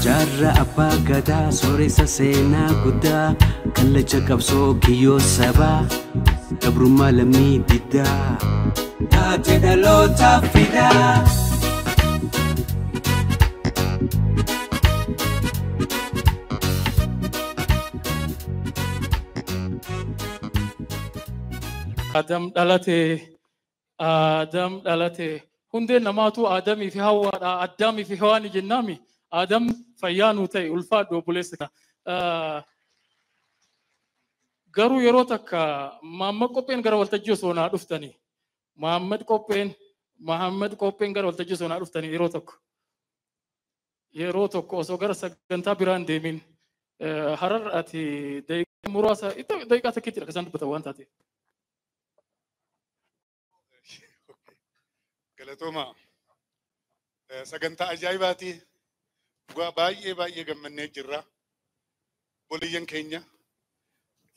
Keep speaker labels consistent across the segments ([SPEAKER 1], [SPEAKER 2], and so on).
[SPEAKER 1] Jaarraa abbaa gadaa sooressa seenaa guddaa kallacha qabsoo kiyyoo sabaa gabrummaa lammii diddaa taate dhalootaaf fidaa.
[SPEAKER 2] Adam dhalate, Adam dhalate. Hundeen namaatu Adamii fi Hawwaadha. Addaamii fi Hawaani jennaami. Adam fayyaa nuu ta'e ulfaadhu obboleessa kana. Garuu yeroo takka Mahammad Qopheen gara waltajjii osoo naa dhuftanii. Mahammad Qopheen gara waltajjii osoo naa dhuftanii yeroo tokko. Yeroo tokko osoo gara sagantaa biraan deemin Harar ati daqiiqaa muraasa daqiiqaa takkiitti akka isaan dubbatan waan taateef.
[SPEAKER 3] Galatooma sagantaa ajaa'ibaati. Dhugaa baay'ee baay'ee gammannee jirra. Obboleeyyan keenya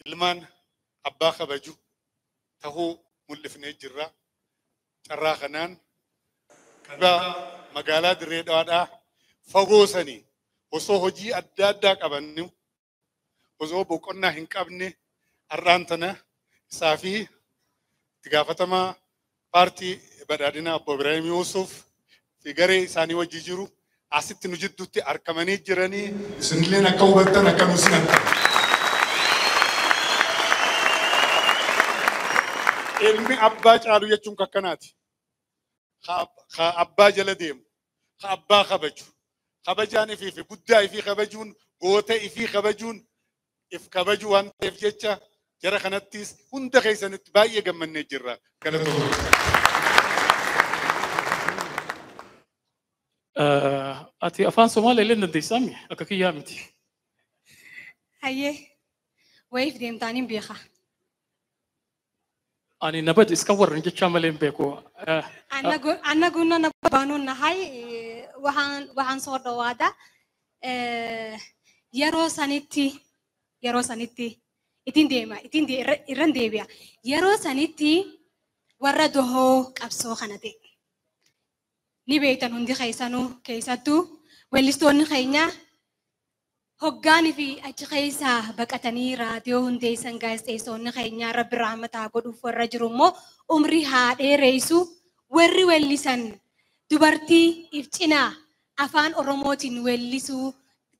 [SPEAKER 3] ilmaan abbaa kabaju tahuu mul'ifnee jirra. Carraa kanaan magaalaa Dirree Dhawaadhaa fagoo sanii osoo hojii adda addaa qabannu osoo boqonnaa hin qabne har'aan tana isaa fi itti gaafatamaa paartii badhaadhinaa obbo Ibraahim Yuusuf fi garee isaanii wajji jiru asitti nu jidduutti argamanii jiranii isinilleen akka hubattan akka nu si'antan. Ilmi abbaa caalu jechuun akkanaati. Ka abbaa jala deemu, ka abbaa kabaju, kabajaan ifii fi guddaa ifii kabajuun, goota ifii kabajuun, if kabaju waan ta'eef jecha jara kanattis hunda keessanitti baay'ee gammannee jirra. Galatooma.
[SPEAKER 2] Ati afaan Somaalee illee dandeessaami akka kiyyaa miti.
[SPEAKER 4] Hayyee wayiif deemtaaniin beeka.
[SPEAKER 2] Ani nabad iska warran jechaa malee hin beeku.
[SPEAKER 4] Annaguna nabad baanu nahay waxaan soo dhawaada yeroo sanitti ittiin deema ittiin irran deebi'a yeroo sanitti warra dohoo qabsoo kana ta'e. Ni beektan hundi keessanuu keessattuu weellistoonni keenya hoggaanii fi achi keessaa baqatanii raadiyoo hundeessan gaazexeessonni keenya rabbi rahmataa godhuuf warra jiru immoo umrii haa dheeressu warri weellisan dubartii if cinaa afaan Oromootiin weellisuu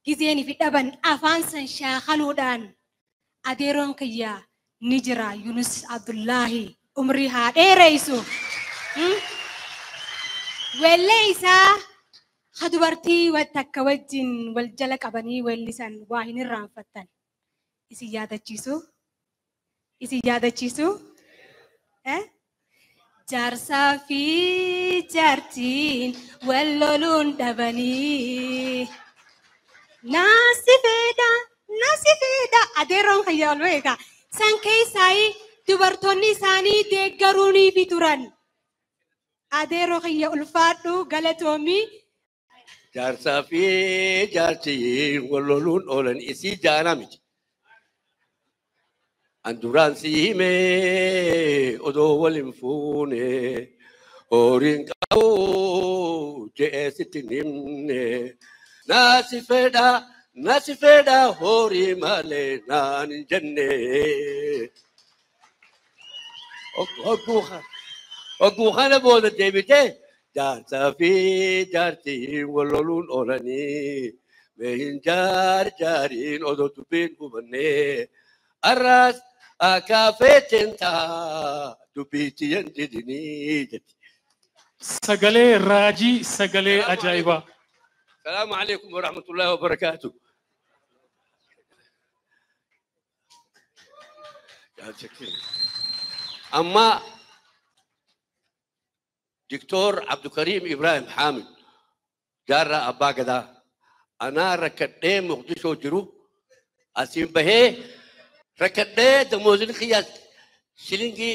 [SPEAKER 4] gizeen fi dhaban afaan san shaakaluudhaan adeeroon kiyya ni jira Yunus Abdullaahi umrii haa dheeressu. Weellee isaa ha dubartii takka wajjin wal jala qabanii weellisan waa hin irraanfattan. Isin yaadachiisu? Isin yaadachiisu? Jaarsaa fi jaartiin wal loluun dhabanii. Naasi fedha, naasi fedha. Adeeroon kiyya ol beeka. San keessaa dubartoonni isaanii deeggaruunii fi turan. Adeeroo kiyya ulfaadhu galatoomii.
[SPEAKER 5] Jaarsaa fi jaartiin wal loluun oolan isii jaanaa miti. An duraan si himee odoo wal hin fuune horiin qabu je'ee sitti hin himne. Naasi fedha horii malee naan hin jenne. Hogguu kana booda deebitee jaarsaa fi jaartiin wal loluun oolanii mee hin jaariin odoo dubbiin hubannee arraas akka feeteen taa dubbiitti hin didinii jetti.
[SPEAKER 2] Sagalee raajii sagalee ajaa'ibaa.
[SPEAKER 5] Salaamu alaikum wa rahmatullahi wa barakaatuh. Amma دكتور عبد الكريم إبراهيم حامد جارة أبا قدا أنا ركدي مقدشو جرو أسيم به ركدي دموزن خياس شلنجي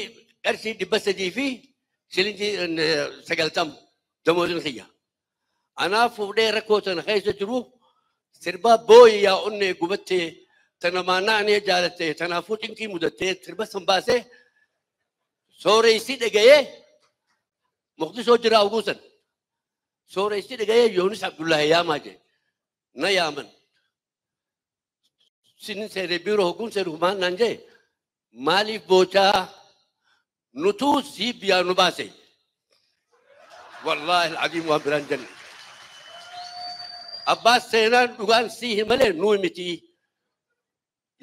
[SPEAKER 5] قرشي دبسة دي في شلنجي سقلتم دموزن خيا أنا فودي ركوتن خيس جرو سربا بوي يا أني قبتي تنمانعني جالتي تنافوتنكي مدتي سربا سنباسي سوري سيد أجيه مقدسو جرا أوغوسن Sooressi dhaga'ee Yoonis Abdullahi yaamaa jee. Na yaaman. Sinin seenee biiroo hogguun seenu maal naan jee maaliif boocaa nutuu sii biyyaa nu baase. Wallaahi alcaziim waan biraan jenne. Abbaa seenaan dhugaan sii malee nuu miti.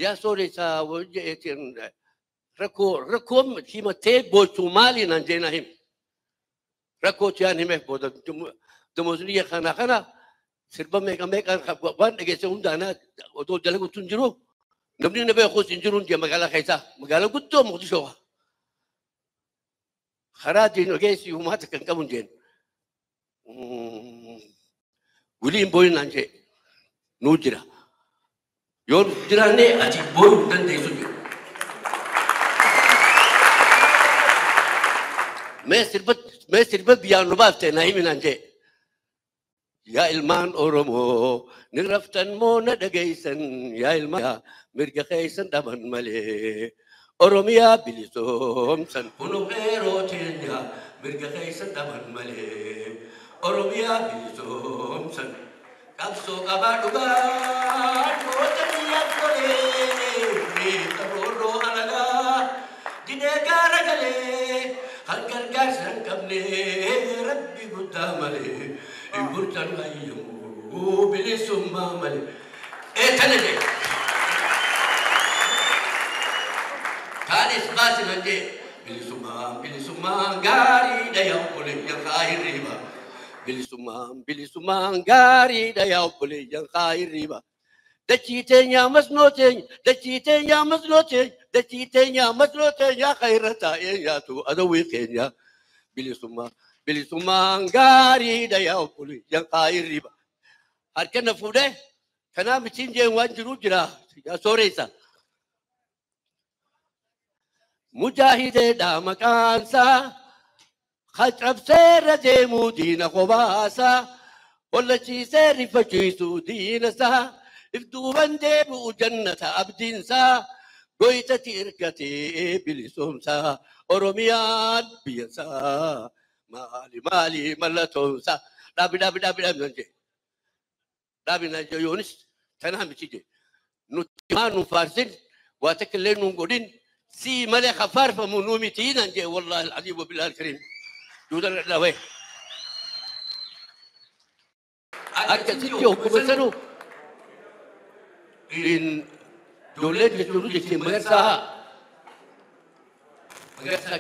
[SPEAKER 5] Yaa sooressaa jeetiin rakkoo rakkoon himatee boochuu maali naan jee na hime. Rakkoo tiyaan himeef booda damoosni kana kana sirba meeqa meeqa waan dhageesse hundaanaa otoo dalaguutu hin jiru namni na beekus hin jiru jee magaalaa keessaa magaalaa guddoo Muqdishoo karaa diinogeessi uummata kan qabu hin jeen wiliin booyin naan jee nuu jira yoo jiraanne ati booyuu hin dandeessu jee. Mee sirba biyyaan nu baafte na himi naan jee. Yaa ilmaan Oromoo ni raftan moo na dhageessan yaa ilmaan mirga keessan dhaban malee Oromiyaa bilisoomsan kunoo qeeroo teenya mirga keessan dhaban malee Oromiyaa bilisoomsan qabsoo qabaa dhugaa goota biyyaaf tolee qaroorroo alagaa didee gaara galee kan gargaarsa hin qabne rabbi guddaa malee. Gurtan ayyamu bilisummaa malee. Ee tana jee. Kaanis baasi nan jee. Bilisummaan bilisummaan gaariidha yaa obboleeyyan kaa hirriba. Bilisummaan bilisummaan gaariidha yaa obboleeyyan kaa hirriba. Dachii teenya masnoo teenya dachii teenya masnoo teenya dachii teenya masnoo teenya khayra taa'ee nyaatu adawwii keenya. Bilisummaa. Bilisummaan gaariidha yaa obboleeyyan kaa hirriba. Harka na fuudhee kanaa mitiin jeen waan jiru jira yaa sooressa. Mujaahideedha maqaansaa cabseerra deemuu diina kobaasaa hollachiisee rifachiisuu diinasaa if duuban deebi'u jannata abdiinsaa goytati ergatee bilisoomsaa Oromiyaan biyyasaa. Maali maali mallattoonsaa dhaabi dhaabi dhaabi dhaabi naan jee dhaabi naan jee Yoonis tanaa miti jee nuti maa nuun faarsin waa takka illee nuun godhin sii malee kan faarfamu nuu miti naan jee wallaahi alcaziim wabillahi alkariim duuda dhawee. Akkasitti hogguma sanu ijoollee jechuun jechuun magarsaa magarsaa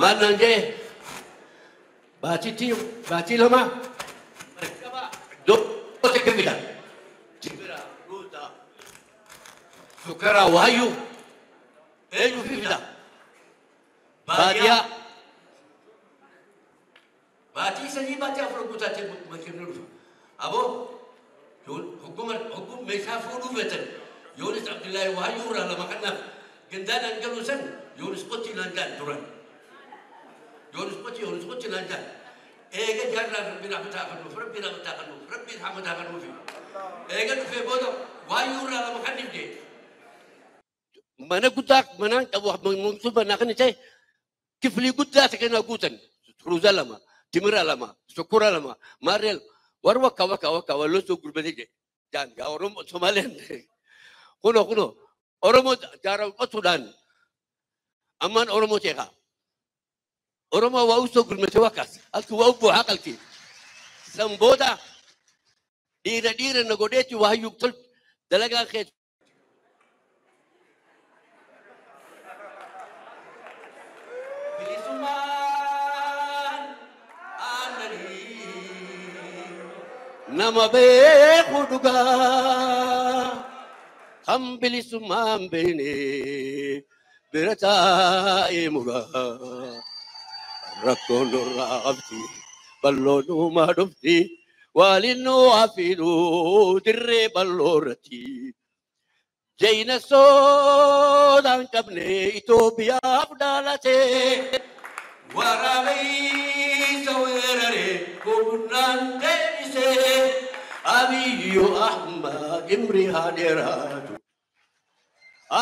[SPEAKER 5] maal naan jee baatiitti baatii lama doota kennida jibira ruuta sukkaraa waayyuu eenyu fi fida baadiyaa baatii sadii baatii afur guutaatti makiinni dhufa aboo hogguma meeshaa fuudhuu feetan Yoonis Abdullaahi waayyuu irraa lama kanaaf gandaan an galuu san Yoonis qotti naan jaan duran. Yoonis qotti Yoonis qotti naan jaan. Eega jaarraa rabbi rahmataa kennuuf rabbi rahmataa kennuuf rabbi rahmataa kennuuf. Eega dhufee booda waayyuu irraa lama kan dhibde. Mana guddaa manaan qabu manaa kan ta'e kiflii guddaa ta'e kana guutan ruuza lama timira lama sukkura lama maarree warra wakka wakka wakka walloo soo gurbatee jee jaan gaa Oromoo Somaaleen kunoo kunoo Oromoo jaara qotuudhaan ammaan Oromoo teekaa. Oromoo waa usoo gurmatee wakkaas halki waa ubboo haqalki san booda dhiira dhiira na godheetti waayyuu tol dalagaa kee. Bilisummaan aannanii nama beeku dhugaa kan bilisummaan beekne bira taa'ee mugaa. Rakkoon nurraa qabdi bal'oo nuumaa dhufti waliin nu hafiinuu dirree bal'oo irratti. Jayina soodaan qabne Itoophiyaaf dhaalate waraabessa weeraree humnaan deebisee Abiyyu Ahmad imri haa dheeraatu.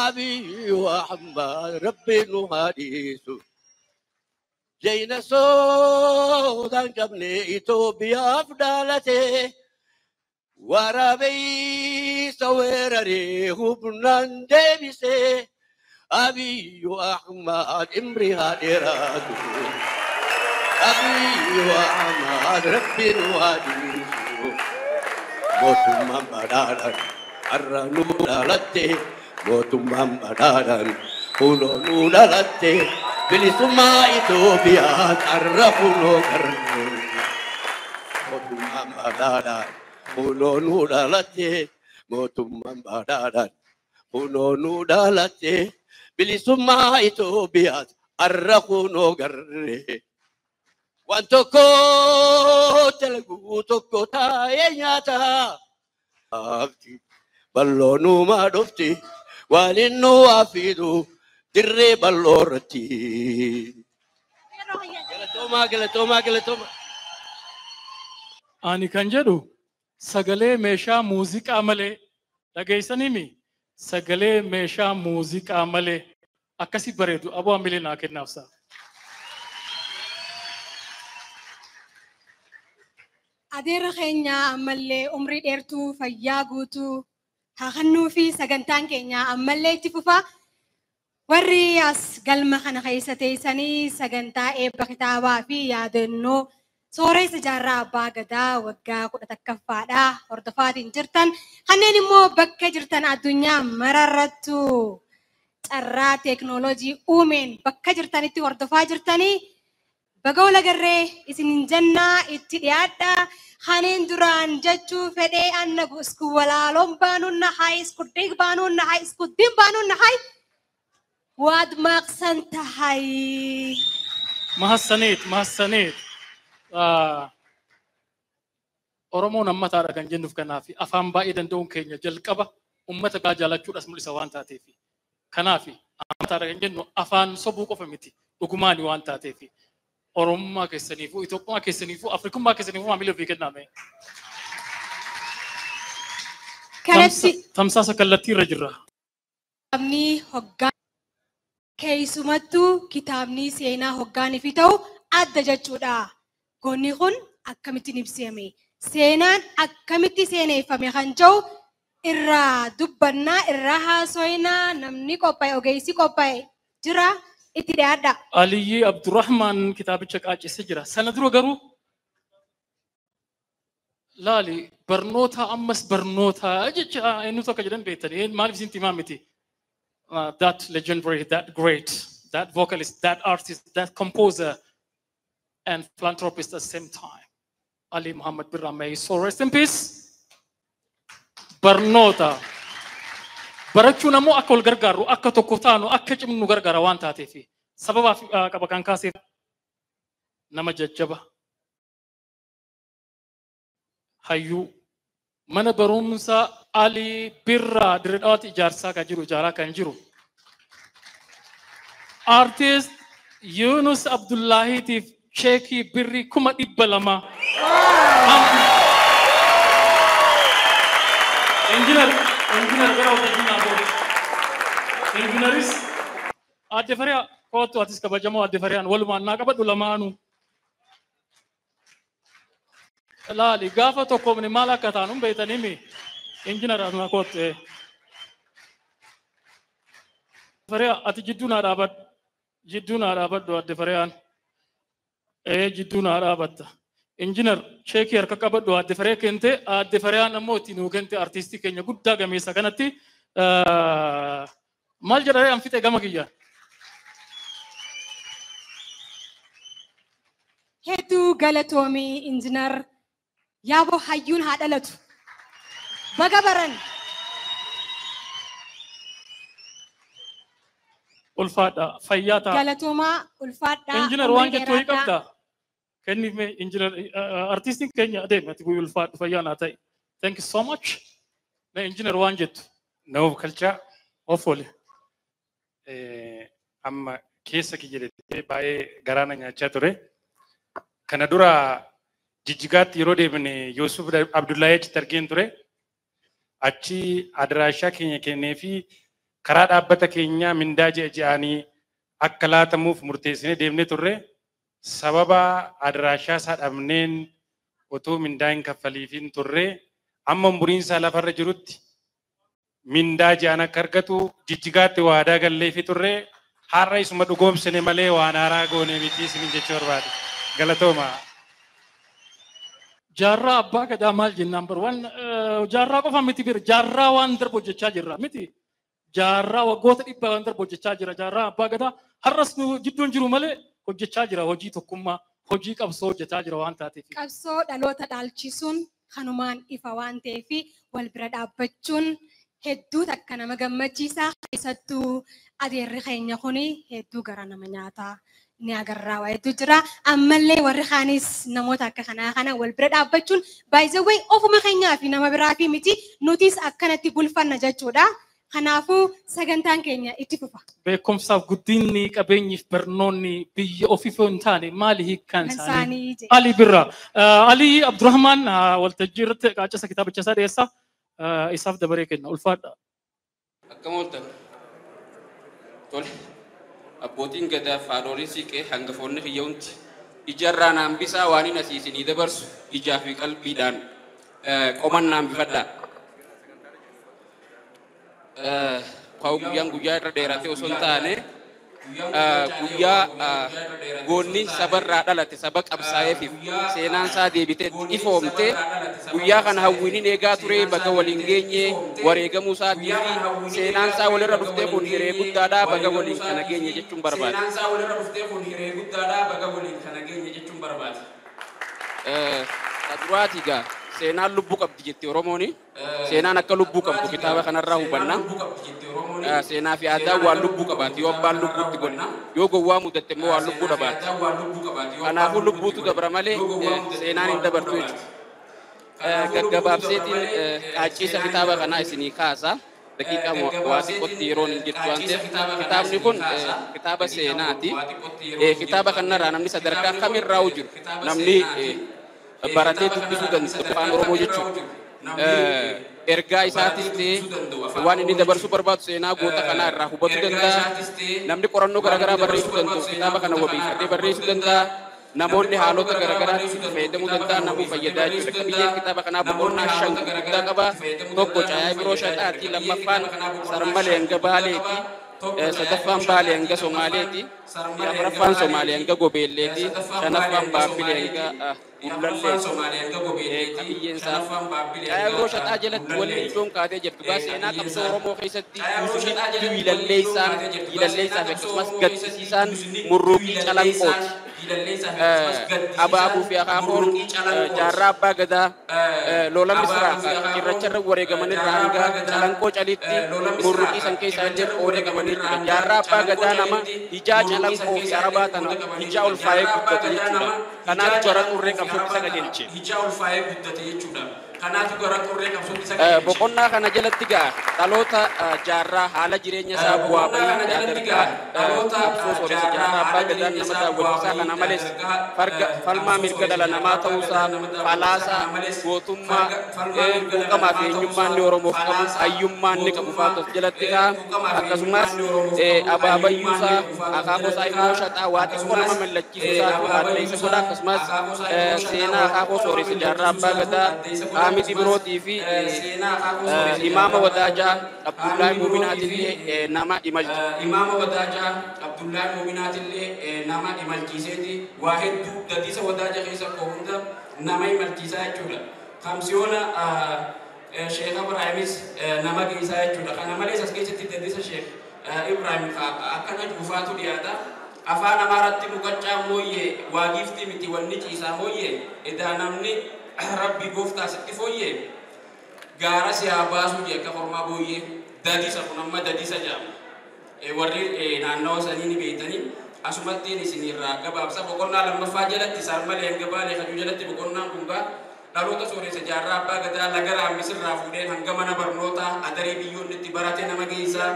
[SPEAKER 5] Abiyyu Ahmad rabbi nu haa dhiisu. Jayna soodaan qabne Itoophiyaaf dhaalate. Waraabeysa weeraree humnaan deebise. Abiyyu Ahmad imri haa dheeraatu. Abiyyu Ahmad rabbiin waa dhiisu. Mootummaan badhaadhaan har'a nu dhalatte. Mootummaan badhaadhaan kunoo nu dhalatte. Bilisummaa Itoophiyaa har'a kunoo garne. Mootummaan badhaadhaan kunoo nu dhalatte. Mootummaan badhaadhaan kunoo nu dhalatte. Bilisummaa Itoophiyaa har'a kunoo garne. Waan tokko dalaguu tokko taa'ee nyaata. Bal'oo numaa dhufti waan inni waa fidu dirree bal'oo irratti. Galatoomaa galatoomaa galatoomaa.
[SPEAKER 2] Ani kan jedhu sagalee meeshaa muuziqaa malee dhageessanimi sagalee meeshaa muuziqaa malee akkasi bareedu aboo amilee naa kennaafsa.
[SPEAKER 4] Adeera keenya ammallee umrii dheertuu fayyaa guutuu haa kennuu fi sagantaan keenya ammallee itti fufa. Warri as galma kana keessa teessanii sagantaa eebba kitaabaa fi yaadannoo sooressa jaarraa abbaa gadaa waggaa 11ffaadha hordofaatiin jirtan. Kanneen immoo bakka jirtan addunyaa mararrattu carraa teeknooloojii uumeen bakka jirtanitti hordofaa jirtanii baga wal agarree isin jennaa itti dhiyaadha. Kanneen duraan jechuu fedhee anna isku walaaloon baanuun nahay isku dhiig baanuun nahay isku diin baanuun nahay waad maqsan tahay.
[SPEAKER 2] Mahassaneet mahassaneet. Oromoon hammataadha kan jennuuf kanaaf afaan baay'ee danda'uun keenya jalqaba uummata biraa jaalachuudhas mul'isa waan taateef. Kanaaf hammataadha kan jennu afaan sobuu qofa miti dhugumaani waan taateef. Oromummaa keessaniifuu, Itoophiyaa keessaniifuu, Afrikummaa keessaniifuu maamila ofii kenname.
[SPEAKER 4] Kanatti
[SPEAKER 2] Tamsaasa kallattii irra jirra.
[SPEAKER 4] Kitaabni hoggaa keessumattuu kitaabni seenaa hoggaaniif ta'u adda jechuudha. Goonni kun akkamittiin ibsame? Seenaan akkamitti seeneeffame kan jedhu irraa dubbannaa, irraa haasoinaa, namni qophaa'e, ogeessi qophaa'e jira. Itti dhiyaadha.
[SPEAKER 2] Aliyyi Abdurrahman kitaabicha qaacessee jira. Sana dura garuu laali barnoota ammas barnoota jecha eenyutu akka jedhan beektanii maaliif isin himaa miti? That legendary, that great, that vocalist, that artist, that composer and philanthropist at the same time. Ali Muhammad Birra, may his soul rest in peace. Barnoota. Barachuun ammoo akka wal gargaarru, akka tokko taanu, akka cimnu gargaara waan taateef. Sababaaf qaba kan kaaseef nama jajjaba. Hayyuu mana barumsaa Ali Birraa Dirree Dhawaatti ijaarsaa kan jiru, ijaaraa kan jiru. Artist Yunus Abdullahiitiif cheekii birrii 200,000. Injinar Injinar gara waltajjii naa booda. Injinaris Aadde Fariyaa kootu atis kabajamoo Aadde Fariyaan walumaan naa qabadhu lamaanuu. Laali gaafa tokkoomne maal akka taanu hin beektanii mi? Injinar asuma kootu. Fariyaa ati jidduu naa dhaabadhu. Jidduu naa dhaabadhu Aadde Fariyaan. Jidduu naa dhaabatta. Injinar cheekii harka qabadhu Aadde Faree kente Aadde Fariyaan ammoo itti nuu kente artiistii keenya guddaa gameessa kanatti maal jedharee an fixe gama kiyya.
[SPEAKER 4] Hedduu galatoomii injinar yaaboo hayyuun haa dhalatu. Baga baran.
[SPEAKER 2] Ulfaadha fayyaa ta'a.
[SPEAKER 4] Galatoomaa ulfaadhaa.
[SPEAKER 2] Injinar waan jettu wayii qabdaa? Kenniif mee injinar artiistiin keenya adeemi ati guyyuu ulfaadhu fayyaa naa ta'i. Thank you so much. Mee injinar waan jettu.
[SPEAKER 6] Nama kalchaa.
[SPEAKER 2] Of oole.
[SPEAKER 6] Amma keessa kiyya jettee baay'ee garaa na nyaachaa ture. Kana dura Jijjigaatti yeroo deemne Yuusuf Abdullahi achitti argeen ture. Achi adiraashaa keenya kennee fi karaa dhaabbata keenyaa mindaa ji'a ji'aanii akka laatamuuf murteessinee deemnee turre. Sababa adraashaa isaa dhabneen otoo mindaa hin kaffaliifin turre amma umuriin isaa lafarra jirutti mindaa ji'aan akka argatu Jijjigaatti waadaa galleefi turre har'a isuma dhugoomsine malee waan haaraa goone miti isiniin jechuu barbaade. Galatooma.
[SPEAKER 2] Jaarraa abbaa gadaa maal jennaan bar waan jaarraa qofa miti bir jaarraa waan darbu hojjechaa jirra miti. Jaarraa waggoota 100 waan darbu hojjechaa jira. Jaarraa abbaa gadaa har'as nu jidduun jiru malee hojjechaa jira hojii tokkummaa hojii qabsoo hojjechaa jira waan taateef.
[SPEAKER 4] Qabsoo dhaloota dhaalchisuun kanumaan ifa waan ta'eef wal bira dhaabbachuun hedduu takka nama gammachiisaa. Keessattuu adeerri keenya kuni hedduu gara nama nyaataa ni agarraa waa hedduu jira. Ammallee warri kaanis namoota akka kanaa kana wal bira dhaabbachuun baay'ee ofuma keenyaa fi nama biraa fi miti nutis akkanatti bulfanna jechuudha. Kanaafuu sagantaan keenya itti fufa.
[SPEAKER 2] Beekumsaaf guddinni qabeenyiif barnoonni biyya ofiif hin taane maali hiikkaan isaanii? Ali Birra. Ali Abdurrahman waltajjii irratti qaacasa kitaabicha isaa dhiyeessa. Isaaf dabaree kenna. Ulfaadha.
[SPEAKER 7] Akkam ooltan. Tole. Abbootiin gadaa fi haadholiin siiqee hangafoonni kiyya hundi ijarraa naan bisaa waan hin asiisinii dabarsu ijaa fi qalbiidhaan qoman naan bifadhaa. Kaa'u guyyaan guyyaa irra dheeratee osoo hin taane guyyaa goonni sabarraa dhalate saba qabsaa'eefiif seenaan isaa deebitee ifoomte guyyaa kana hawwiiniin eegaa ture baga waliin geenye wareegamuu isaatii fi seenaan isaa walirra dhuftee kun hiree guddaadhaa baga waliin kana geenye jechuun barbaade. Seenaan isaa walirra dhuftee kun hiree guddaadhaa baga waliin kana geenye jechuun barbaade. Duraati gaa seenaan lubbuu qabdi jetti Oromooni. Seenaan akka lubbuu qabdu kitaaba kanarraa hubanna. Seenaa fi aadaa waan lubbuu qabaati yoo abbaan lubbuutti godhe yoo gowwaa mudatte immoo waan lubbuu dhabaati. Kanaafuu lubbuutu dabra malee seenaan hin dabartu jechuudha. Gaggabaabseetiin qaacciisa kitaaba kanaa isinii kaasa. Daqiiqaa waa xiqqootti yeroon hin jirtu waan ta'eef kitaabni kun kitaaba seenaati. Kitaaba kanarraa namni sadarkaa kamirraa jiru namni baratee dubbisuu danda'u afaan Oromoo jechuudha. Ergaa isaatis ta'e waan inni dabarsuu barbaadu seenaa goota kanaa irraa hubachuu danda'a. Namni qorannoo garaagaraa barreessuu danda'u kitaaba kana wabeeffatee barreessuu danda'a. Namoonni haalota garaagaraatti fayyadamuu danda'an namuu fayyadaa jechuudha. Qabiyyeen kitaaba kanaa boqonnaa 5 gurguddaa qaba. Tokko caayaa biroo shaxaati, lammaffaan sarmalee hanga baaleeti, sadaffaan baalee hanga Somaaleeti, afuraffaan Somaalee hanga Gobeelleeti, shanaffaan Baabbilee hanga Gullalleeti. Qabiyyeen isaa caayaa biroo shaxaa jalatti wanni ijoon kaatee jirtu gaa seenaa qabsoo Oromoo keessatti wiilalleessaan wiilalleessaa fi akkasumas gaddisiisaan murruuqii calanqooti. Abaabuu fi akaakoon jaarraa abbaa gadaa lola misraa cirracharra wareegamanirraa hanga calanqoo caliitti murruqii san keessaa illee qooda qabanii jechuudha. Jaarraa abbaa gadaa nama ijaa calanqoo fi arabaa tana ijaa ol faayee guddate jechuudha. Kanaaf gara xurree qabsootti isa qajeelche. Boqonnaa kana jalatti gaa dhaloota jaarraa haala jireenya isaa bu'aa bahii sadarkaa qabsoo sooressa jaarraa abbaa gadaan nama daawwachiisaa kana malees falmaa mirga dhala namaa ta'uusaa falaasaa gootummaa quuqamaa fi eenyummaa inni Oromoof qabu hayyummaa inni qabu fa'aa of jalatti gaa akkasumas abaabayyuusaa akaakoosaa immoo shaxaa waa xiqqoo nama mallachiisuusaatu adda isa godha akkasumas seenaa akaakoo sooressa jaarraa abbaa gadaa Hamidi Birootii fi Imaama Wadaajaa Abdullahi Muuminaatillee nama imalchi. Imaama Wadaajaa Abdullahi Muuminaatillee nama imalchiiseeti waa hedduu gadiisa Wadaajaa keessa koo hunda nama imalchiisaa jechuudha. Kamsiyoona Sheekh Ibraahimis nama geessaa jechuudha. Kana malees as keessatti gadiisa Sheekh Ibraahim akkana cuufaatu dhiyaata. Afaan Amaaraatti muqaccaa mooyyee waagiifti miti wanni ciisaa mooyyee edaa namni Rabbi gooftaa sitti fooyyee gaara si haa baasuu jee akka hormaa booyyee dadiisa kun amma dadiisa jedhama. Warri naannawa sanii ni beektanii asumattiin isinirraa gabaabsa boqonnaa lammaffaa jalatti sarmalee hanga baalee hajuu jalatti boqonnaan kun gaa dhaloota sooressa jaarraa abbaa gadaa laga raammisirraa fuudheen hanga mana barnootaa adarii biyyoonni itti barate nama geessaa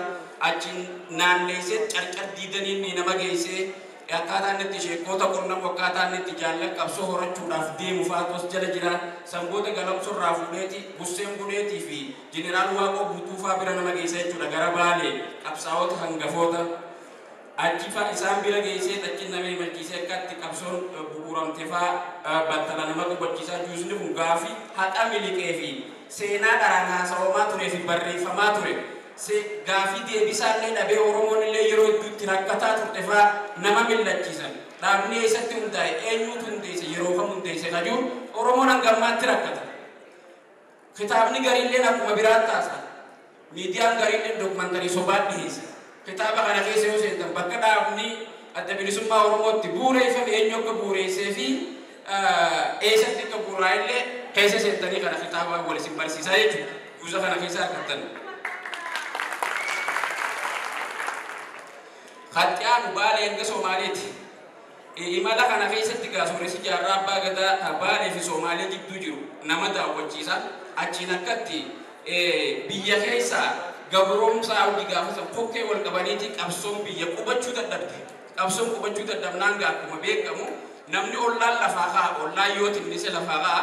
[SPEAKER 7] achiin naanneessee carcar diidaniin nama geessee akkaataa inni itti sheekota qonnamu akkaataa inni itti jaallan qabsoo horachuudhaaf deemu fa'aatu as jala jira. Sangoota galamsorraa fuudheeti Husseen Guneetii fi Jeneraal Waaqoo Guutuufaa bira nama geessa jechuudha gara Baalee qabsaa'ota hangafoota. Achi faa isaan bira geessee achi nama imalchiisee akkatti qabsoon bu'uuramte faa battala nama qubachiisaa. Juusni kun gaafii haqa miliqee fi seenaa dharaan haasawamaa turee fi barreeffamaa ture. Gaafii deebisaallee dhabee Oromoon illee yeroo hedduutti rakkataa turte faa nama millachiisan. Dhaabni eessatti hundaa'e, eenyutu hundeesse, yeroo kam hundeesse kajuu Oromoon hanga ammaatti rakkata. Kitaabni gariilleen akkuma biraatti taasa. Miidiyaan gariilleen dookumantarii sobaa dhiyeessa. Kitaaba kana keessa yoo seentan bakka dhaabni Adda Bilisummaa Oromootti bu'uureeffame, eenyu akka bu'uureessee fi eessatti akka bu'uuraa illee keessa seentanii kana kitaaba wal isin barsiisaa jechuudha. Kuusa kana keessa argattan. Qaxxaanu Baalee hanga Somaaleeti. Imala kana keessatti gaa sooressi jaarraa abbaa gadaa Baalee fi Somaalee gidduu jiru nama daawwachiisa. Achiin akkatti biyya keessa gabroomsaa hojii gaafa san kokkee wal qabaniiti qabsoon biyya qubachuu dadhabde. Qabsoon qubachuu dadhabnaan gaa akkuma beekamu namni ollaan lafaa ka'a, ollaan yoo tinnise lafaa ka'a,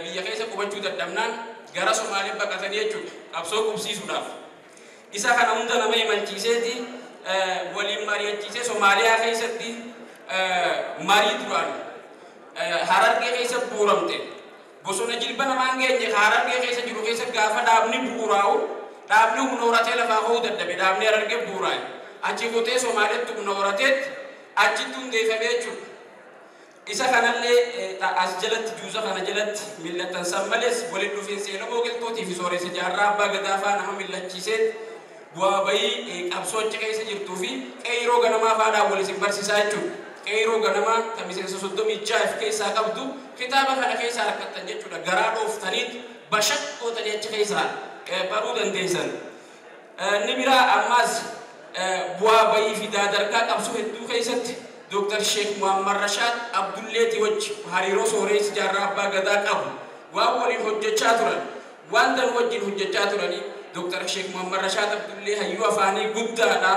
[SPEAKER 7] biyya keessa qubachuu dadhabnaan gara Somaalee baqatanii jechuudha qabsoo qubsiisuudhaaf. Isa kana hunda nama imalchiiseeti waliin mari'achiisee Somaaliyaa keessatti marii duraan Harargee keessa bu'uuramte. Bosona jilba namaan geenye Harargee keessa jiru keessa gaafa dhaabni bu'uuraa'u dhaabni humna horatee lafaa ka'uu dadhabe, dhaabni Harargee bu'uuraa'e. Achi kutee Somaaleetti humna horateetti achitti hundeeffame jechuudha. Isa kanallee as jalatti juusa kana jalatti millattan san malees waliin dhufiinsa Elemoo Qilxuutii fi sooressa jaarraa abbaa gadaa fa'aa nama millachiisee bu'aa bayii qabsoo achi keessa jirtuu fi qeerroo ganamaa fa'aadhaan wal isin barsiisaa jechuudha. Qeerroo ganamaa kan miseensa 36 keessaa qabdu kitaaba kana keessaa argattan jechuudha. Garaa dhooftaniit bashaqqootanii achi keessaa baruu dandeessan. Inni biraa ammaas bu'aa bayii fi daadargaa qabsoo hedduu keessatti Dr. Sheikh Muhammad Rashaad Abdulleeti wajji hariiroo sooressi jaarraa abbaa gadaa qabu waan waliin hojjechaa turan, waan dan wajjin hojjechaa turanii. Dr. Sheikh Muhammad Rashaad Abdullee hayyuu afaanii guddaadha.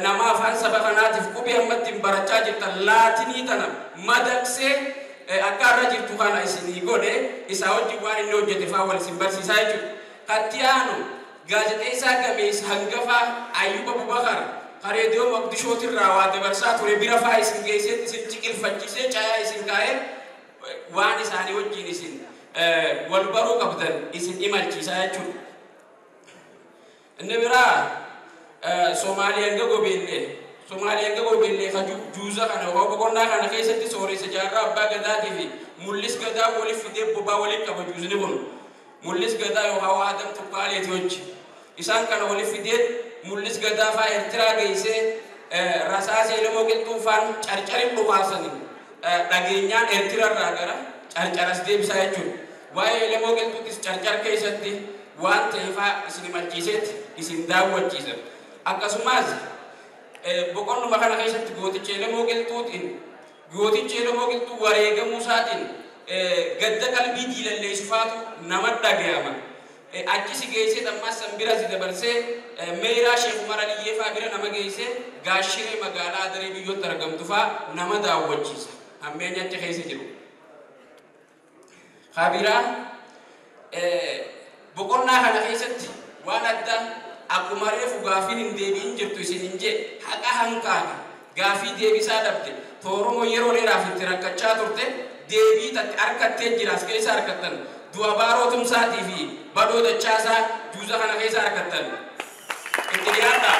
[SPEAKER 7] Nama afaan saba kanaatiif qubee ammatti hin barachaa jirtan laatinii tana madaqsee akka irra jirtu kana isinii godhe, isaa wajjin waan inni hojjete fa'aa wal isin barsiisaa jechuudha. Katti aanu gaazexeessaa gameessa hangafaa Ayyub Abubakar reediyoo Moqdishootirraa waa dabarsaa ture bira fa'aa isin geessee isin ciqilfachiisee caayaa isin kaa'ee waan isaanii wajjin isin wal baruu qabdan isin imalchiisaa jechuudha. Inni biraa Somaalee hanga Gobeellee, Somaalee hanga Gobeellee ka juuza kana boqonnaa kana keessatti sooressa jaarraa abbaa gadaatii fi mul'is gadaa waliif fidee bobaa waliif qaba juuzni kun. Mul'is gadaa yookaan Adam Tukkaaleeti wajji. Isaan kana waliif fidee mul'is gadaa fa'aa Eertiraa geessee rasaasa Elemoo Qilxuu fa'aan carcarin dhukaasanii dhageenyaan Eertirarraa gara carcaras deebisaa jechuudha. Waa'ee Elemoo Qilxuutis carcar keessatti waan ta'e fa'aa isin imalchiiseet isin daawwachiisa. Akkasumas boqonnuma kana keessatti gooticha Elemoo Qilxuutiin, gooticha Elemoo Qilxuu wareegamuu isaatiin gadda qalbii diilalleessu faatu nama dhagayama. Achi si geessee ammas san bira si dabarsee meeraa Sheekh Umar Aliyyee fa'aa bira nama geessee gaashiree magaalaa Adaree biyyootti argamtu fa'aa nama daawwachiisa. Hammeenya achi keessa jiru. Kabiraa boqonnaa kana keessatti waan adda akkuma reefu gaafiin hin deebi'in jirtu isin hin jee haqa hanqaaqe gaafii deebisaa dhabde Oromoo yeroo dheeraaf itti rakkachaa turte deebii tatti harkattee jira as keessa harkattan. Du'a baaroo tumsaatii fi badhoo dachaasaa juuza kana keessa harkattan. Itti dhiyaadha.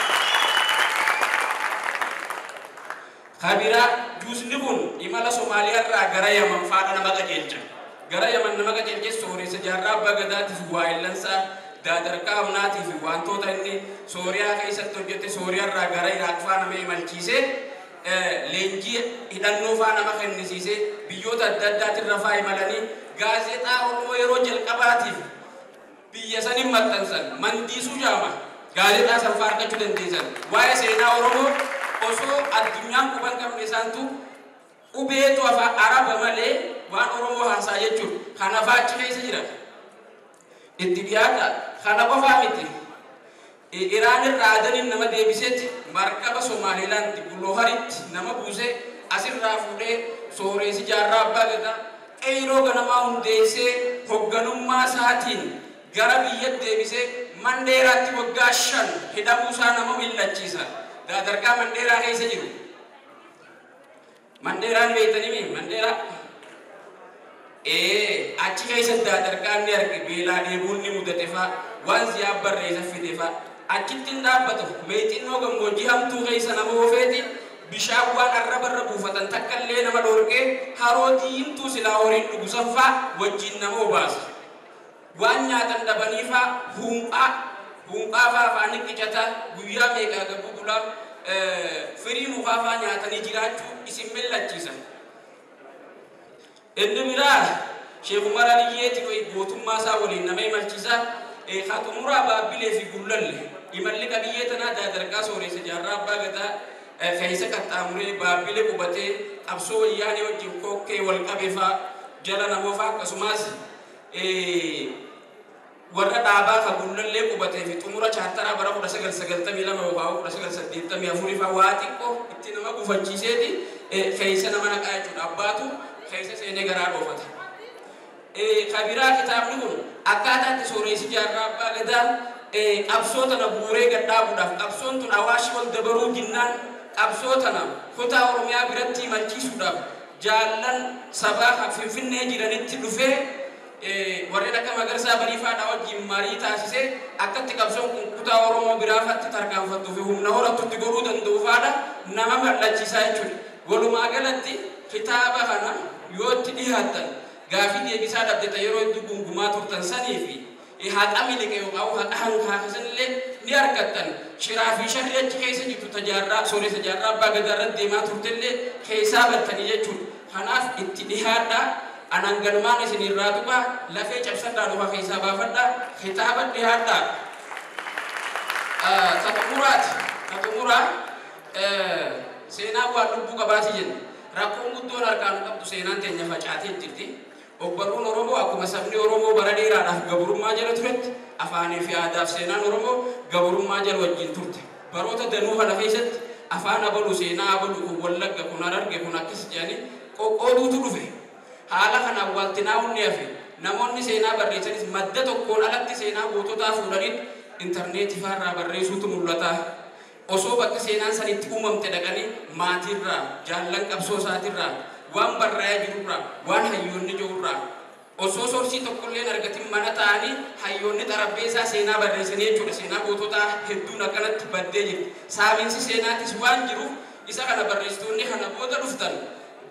[SPEAKER 7] Kabiraa juusni kun imala Somaaliyaarraa gara Yaman faadha nama qajeelcha. Gara Yaman nama qajeelche sooressa jaarraa abbaa gadaatiif waa illansaa daadarkaa amnaatii fi wantoota inni Sooriyaa keessatti hojjete Sooriyaarraa gara Iraaq faa nama imalchiisee leenjii hidhannoo faa nama kennisiisee biyyoota adda addaatirra faa imalanii gaazexaa Oromoo yeroo jalqabaatiif biyya saniin maxxansan mandiisuu jaama gaazexaa san faa argachuu dandeessan. Waa'ee seenaa Oromoo osoo addunyaan quban qabne isaantu qubeetu afaan Araba malee waan Oromoo haasaa jechuudha. Kana faa achi keessa jira. Itti dhiyaata. Kana qofaa miti. Iraan irraa Adaniin nama deebisetti markaba Somaalilaand Guloharitti nama buusee asirraa fuudhee sooressi jaarraa abbaa gadaa qeerroo ganamaa hundeessee hoogganummaa isaatiin gara biyyatti deebisee Mandeeraatti waggaa 5 hidhamuu isaa nama millachiisa. Daadarqaa Mandeeraa keessa jiru. Mandeeraan beektanii Mandeeraa? Achi keessa daadarqaan ni arge beelaa dheebuun ni mudate faa waan ziyaa barreessa fide faa achitti hin dhaabbatu meexinnoo gammoojjii hamtuu keessa nama oofeeti bishaan waan arraba irra buufatan takka illee nama dhorkee haroo diimtuu silaa horiin dhugusan faa wajjin nama obaasa. Waan nyaatan dhabanii faa huunqaa huunqaa faa afaanii qicata guyyaa meeqaa gabbuu bulaa firii mukaa faa nyaatanii jiraachuu isin millachiisa. Inni biraa Sheekh Umar Aliyyeeti gootummaa isaa waliin nama imalchiisa. Haa xumuraa Baabbilee fi Gullalle imalli qabiyyee tanaa Daadarqaa Sooressa Jaarraa Abbaa Gadaa keessa qaxxaamuree Baabbilee qubatee qabsoo wayyaanee wajjin kokkee wal qabe faa jala namoofaa akkasumas warra dhaabaa ka Gullallee qubatee fi xumura chaartaraa bara 1992 yookaan 1984 faa waa xiqqoo itti nama gufachiiseeti keessa nama naqaa jechuudha. Abbaatu keessa seenee garaa dhoofata. Kabiraa kitaabni kun akkaataa itti Sooressi Jaarraa Abbaa Gadaa qabsoo tana bu'uuree gad dhaabuudhaaf qabsoon tun Awaashii ol dabaruu jinnaan qabsoo tana kutaa Oromiyaa biratti imalchiisuudhaaf jaallan sabaa Finfinnee jiranitti dhufee warreen akka Magarsaa Bariifaadhaa wajjin marii taasisee akkatti qabsoon kun kutaa Oromoo biraafaatti tarkaanfattuu fi humna horattutti godhuu danda'u faadha nama mallachiisaa jechuudha. Walumaa galatti kitaaba kana yoo itti dhiyaattan gaafii deebisaa dhabdeta yeroo hedduu gungumaa turtan sanii fi haqa miliqe yookaan haqa hankaakasanillee ni argattan. Shiraa fi sharri achi keessa jirtu tajaarraa Sooressa Jaarraa Abbaa Gadaa irratti deemaa turtellee keessaa battanii jechuudha. Kanaaf itti dhiyaadhaa. Anan galmaan isin irraa tuqaa lafee cabsadhaa dhufa keessaa baafadhaa kitaaba dhiyaadhaa. Taxumuraati. Taxumuraa seenaa waan lubbuu qabaati jenna. Rakkoon guddoon harkaan qabdu seenaan teenya facaatee jirti. Obbarruun Oromoo akkuma sabni Oromoo bara dheeraadhaaf gabrummaa jala turetti afaanii fi aadaaf seenaan Oromoo gabrummaa jala wajjin turte. Baroota danuu kana keessatti afaan abaluu seenaa abaluu kun Wallagga kun Hararge kun akkas jedhanii qoqqooduutu dhufe. Haala kanaan waltinaa'uun ni hafe. Namoonni seenaa barreessanis madda tokkoon alatti seenaa goototaa fuudhanii intarneetii faarraa barreessuutu mul'ata. Osoo bakka seenaan sanitti uumamte dhaqanii maatiirraa, jaallan qabsoo isaatirraa, waan barraa'ee jirurraa, waan hayyoonni jirurraa osoo sorsii tokkollee hin argatin mana taa'anii hayyoonni xarabbeessaa seenaa barreessanii jechuudha. Seenaa goototaa hedduun akkanatti baddee jirti. Saaminsi seenaatis waan jiruuf isa kana barreessitoonni kana booda dhuftan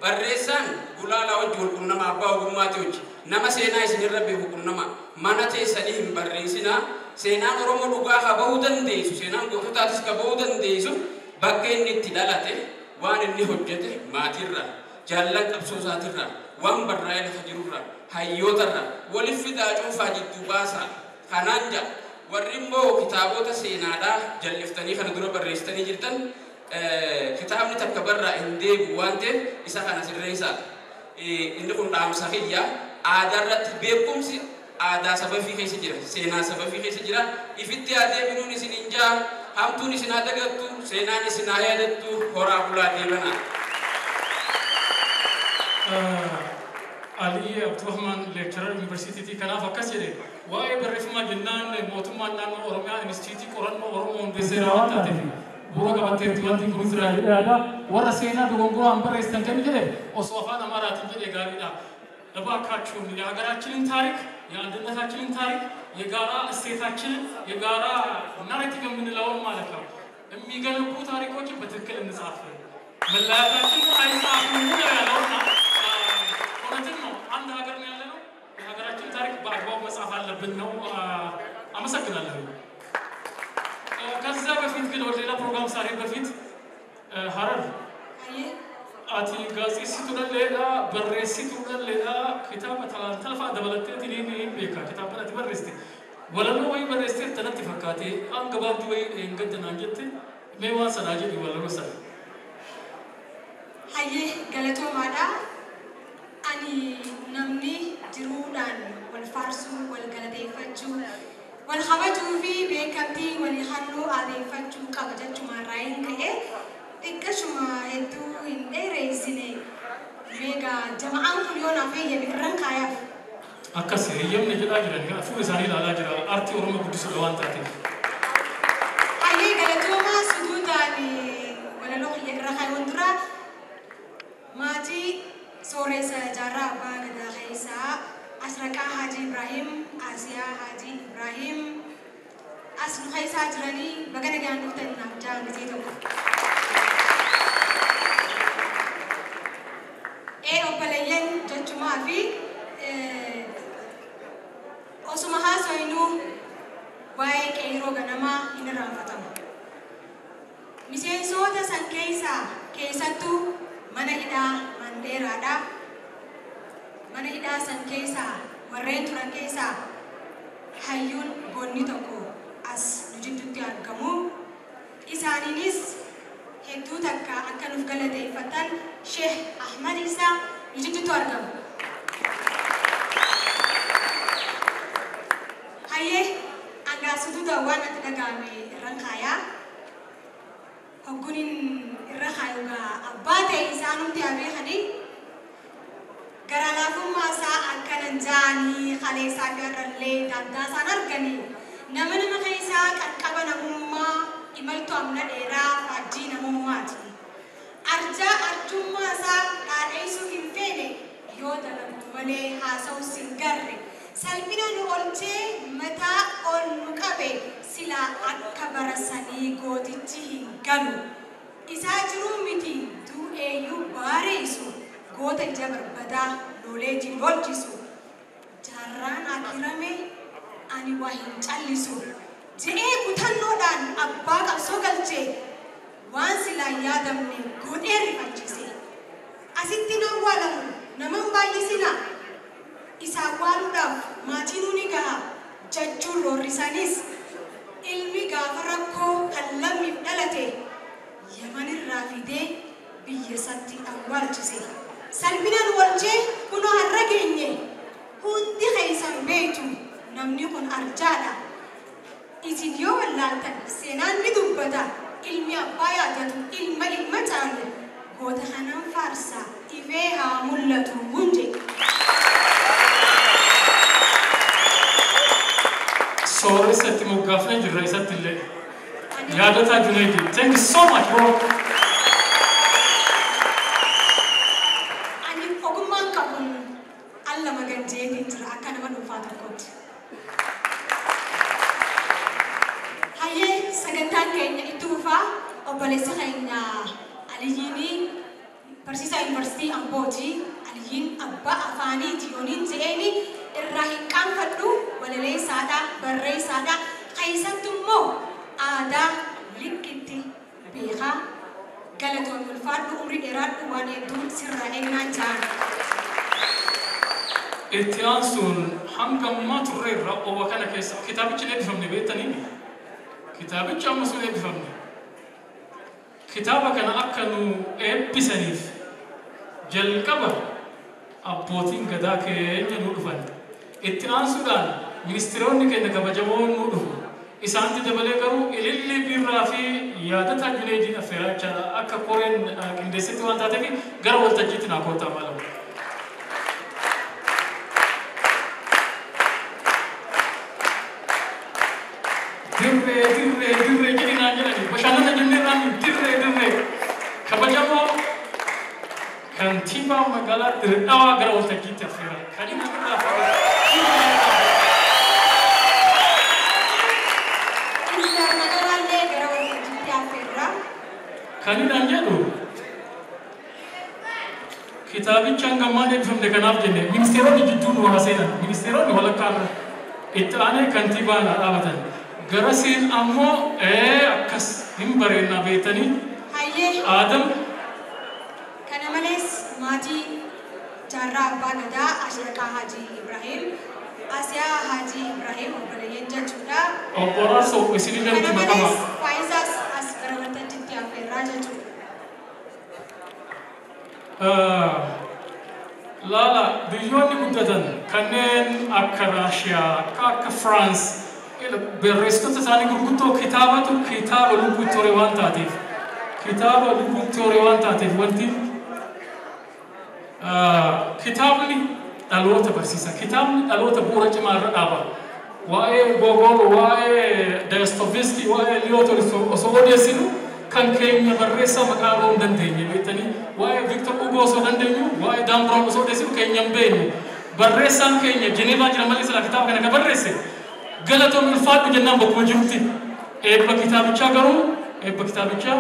[SPEAKER 7] barreessaan gulaalaa wajji wal qunnama abbaa ogummaati wajji nama seenaa isinirra beeku qunnama mana teessanii hin barreessinaa. Seenaan Oromoo dhugaa ka bahuu dandeessu, seenaan goototaatis ka bahuu dandeessu bakka inni itti dhalate, waan inni hojjete maatirraa, jaallan qabsoo isaatirraa, waan barraa'ee lafa jirurraa, hayyootarraa waliif fidaa cuunfaa jidduu baasaa. Kanaan ja'a warri immoo kitaabota seenaadhaa jalliftanii kana dura barreessitanii jirtan kitaabni takka barraa hin deebi'u waan ta'eef isa kana sirreessaa. Inni kun dhaamsa kiyya aadaa irratti beekumsi aadaa sabafii keessa jira, seenaa sabafii keessa jira. Ifitti haa deebinuun isin hin jaa, hamtuun isin haa dagattu, seenaan isin haa yaadattu, horaa bulaa deebanaa.
[SPEAKER 2] Ali Abdurrahman lecturer yuunivarsiitii kanaaf akkas jedhe waa'ee barreeffamaa jennaan mootummaan naannoo Oromiyaa Inistiitii qorannoo Oromoo hundeesseera waan taateef bu'uura qabatteetti wanti kun jira jedhee yaada. Warra seenaa dogongoraan barreessitan kan jedhe osoo afaan Amaaraatiin jedhe gaariidha. እባካችሁን የሀገራችንን ታሪክ፣ የአንድነታችንን ታሪክ፣ የጋራ እሴታችንን፣ የጋራ narrative የምንለውን ማለት ነው የሚገነቡ ታሪኮችን በትክክል እንጻፍ። መለያየታችን አይጻፍም ነው ያለውና እውነትም ነው። አንድ ሀገር ነው ያለነው። የሀገራችን ታሪክ በአግባቡ መጻፍ አለብን ነው። አመሰግናለሁ። ከዛ በፊት ግን ወደ ሌላ ፕሮግራም ሳልሄድ በፊት ሀረር ati gaazexeessituudhalleedha, barreessituudhalleedha, kitaaba talaaltalfaa dabalatteetiin hin beeka kitaaba ati barreessite. Walaloo wayii barreessiteef tanatti fakkaate waan gabaabduu wayii hin gaddanaan jette mee waan sanaa jedhi walaloo sana.
[SPEAKER 4] Hayyee galatoomaadha. Ani namni jiruudhaan wal faarsuu, wal galateeffachuu, wal kabajuu fi beekamtii walii halluu aadeeffachuu qaba jechumarraa hin ka'e xiqqashuma hedduu hin dheereessine meegaa jama'aan kun yoo naaf eeyyame irran kaayaaf.
[SPEAKER 2] Akkas eeyyamne jedhaa jiran fuula isaanii ilaalaa jira artii Oromoo guddisuudha waan taateef.
[SPEAKER 4] Hayyee galatoomaa suduudhaan Sooressa Jaarraa Abbaa Gadaa keessaa Asraqaa Haji Ibrahim, Asiyaa Haji Ibrahim as nu keessaa jiranii baga nagaan dhuftan naaf jaan gisee tokko. Obboleeyyan jechumaa fi osuma haasofnu waa'ee qeerroo ganamaa hin irraanfatamu. Miseensota san keessaa keessattuu mana hidhaa Mandeeraadha. Mana hidhaa san keessaa warreen turan keessaa hayyuun goonni tokko as nu jidduutti argamu. Isaaniinis hedduu takka akka nuuf galateeffatan Sheekh Ahmad Isaa nu jidduutti argamu. Hayyee angaasutuuta waan natti dhaga'ame irraan kaayaa. Hoggunin irra kaayugaa abbaa ta'e isaanumti haa beekanii gara laafummaa isaa akkanan jaanii kaleessaa fi har'allee dantaa isaan arganii nama nama keessaa qaqqaba namummaa imaltu amna dheeraa faajjii namummaati. Arjaa arjummaa isaa dhaadheessuu hin feene yoo dalagu malee haasa'us hin garre salphina nu olchee mataa ol nu qabe silaa akka barasanii gootichi hin galu. Isaa jiruu miti du'eeyyuu baareessu goota ija barbadaa lolee lolchisu. Jaarraan akirame ani waa hin callisu. Je'ee kutannoodhaan abbaa qabsoo galchee waan silaa yaadamne godhee rifachiise. Asitti nan waalamu naman baay'isina. Isa awwaaluudhaaf maatiin ni gaha jechuun roorrisanis ilmi gaafa rakkoo kan lammiif dhalate Yamanirraa fidee biyya isaatti awwaalchise. Salphinaan walchee kunoo har'a geenye hundi keessan beektu namni kun arjaadha. Isin yoo wallaaltan seenaan ni dubbata ilmi abbaa yaadatu ilma ilma caalu goota kanaan faarsa ifee haa mul'atu hunje.
[SPEAKER 2] Sooressa itti moggaafnee jirra isatti illee. Yaadataa Junaidi. Thank you so much bro.
[SPEAKER 4] Ani ogummaan qabuun alla maganjeetiin jira akka nama dhuunfaa tokkootti. Hayyee sagantaan keenya itti fufaa obboleessa keenya Aliyyiin barsiisaa yuunivarsiitii Ambooti. Aliyyiin abbaa afaaniiti yooniin je'eeni irraa hin qaanfadhu walaleessaadha barreessaadha keessattuu immoo aadaa likkitti beekaa galatoon ulfaadhu umrii dheeraadhu waan hedduu sirraa eegnaan ja'an.
[SPEAKER 2] Itti aansuun hanga ammaa turre irra owa kana keessa kitaabichi hin eebbifamne beektanii kitaabichi amma sun eebbifamne kitaaba kana akka nu eebbisaniif jalqaba abbootiin gadaa keenya nu dhufan. Itti aansuudhaan ministeeronni keenya kabajamoon nu dhufu. Isaanitti dabalee garuu ililli birraa fi yaadataa Junayidiin affeeraa jechaadha. Akka koreen qindeessitti waan taateef gara waltajjiitti naa koottaa maalamu. Dirree dirree dirree jedhi naan jedhani bashannana jennee irraan dirree dirree kabajamoo kantiibaa magaalaa Dirredhawaa gara waltajjiitti affeeraa. Kan inni irraa Kan inni jedhu kitaabicha hanga ammaan eebbifamne kanaaf jenne ministeeronni jidduu nu haa seenan ministeeronni walakkaa irra itti aanee kantiibaa naa dhaabatan garasiin ammoo akkas hin bareennaa beektanii Aadam.
[SPEAKER 4] Kana malees maatii Jaarraa Abbaa Gadaa Ashraqaa Haji Ibrahim Asiyaa Haji Ibrahim obboleeyyan jechuudha.
[SPEAKER 2] Obbo Araarsoo isinillee nutti
[SPEAKER 4] Kana
[SPEAKER 2] maqama.
[SPEAKER 4] malees Faayizaas as gara waltajjiitti affeerraa jechuudha.
[SPEAKER 2] Laala biyyoonni guddatan kanneen akka Raashiyaa akka Firaans barreessitoota isaanii gurguddoo kitaabatu kitaaba lubbuutti hore waan taateef kitaaba lubbuutti hore waan taateef wanti kitaabni dhaloota barsiisa kitaabni dhaloota bu'uura cimaa irra dhaaba waa'ee Gogol waa'ee Dostoevsky waa'ee Leo Tolstoy osoo odeessinu Kan keenya barreessaa maqaa dha'uu hin dandeenye beektanii waa'ee Victor Hugo osoo dandeenyu waa'ee Dan Brown osoo deessisu keenya hin beeknu. Barreessaan keenya Jeneevaa jira malee silaa kitaaba kana ka barreesse galatoon ulfaadhu jennaan bakkuma jirutti. Eebba kitaabichaa garuu eebba kitaabichaa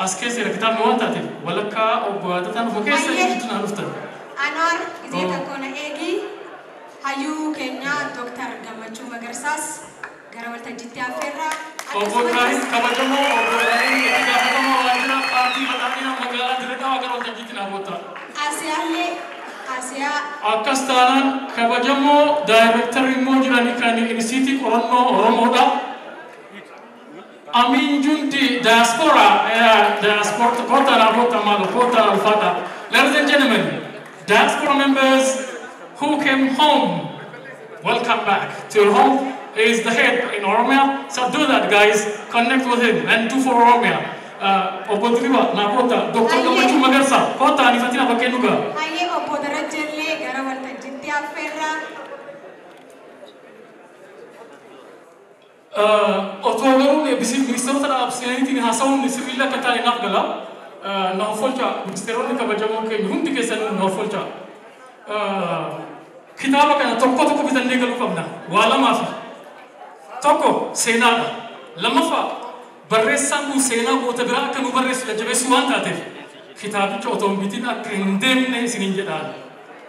[SPEAKER 2] as keessa jira kitaabni waan taateef walakkaa obbo Yaadataan dhufu keessa jirtu naan dhuftan.
[SPEAKER 4] Anwar gisee tokko na eegi hayyuu keenya Dooktar Gammachuu Magarsaas gara waltajjiitti affeerra.
[SPEAKER 2] Obbo Ibrahim kabajamoo obbo Ibrahim itti gaafatamaa waajjira paartii badhaadhina magaalaa Dirree Dhawaa gara waltajjiitti naa boota.
[SPEAKER 4] Asiyaallee Asiyaa.
[SPEAKER 2] Akkas taanaan kabajamoo daayirektarri immoo jiranii kan inisiitii qorannoo Oromoodha. Amin Jundi diaspora diaspora kota na kota malo kota alfata. Ladies and gentlemen, diaspora members who came home, welcome back to your home. He is the head in Oromia, so do that, guys. Connect with him and do for Oromia. Obbo Diriba na kota Dr. Gammachuu Magarsa kota anifatina bakkenuga.
[SPEAKER 4] Hayyee obbo Darajjallee gara waltajjiitti affeerra.
[SPEAKER 2] Otoo garuu eebbisiin ministeerota dhaabsiniitiin haasa'uun sirriilee akka taane naaf gala. Na offolcha ministeeronni kabajamoo keenya hundi keessanuu na offolcha. Kitaaba kana tokko tokko bitannee galuu qabna. Waa lamaafi. Tokko seenaadha. Lammaffaa barreessaan kun seenaa goota biraa akka nu barreessu jajjabeessuu waan taateef kitaabicha otoo hin bitin akka hin deemne isiniin jedhaan.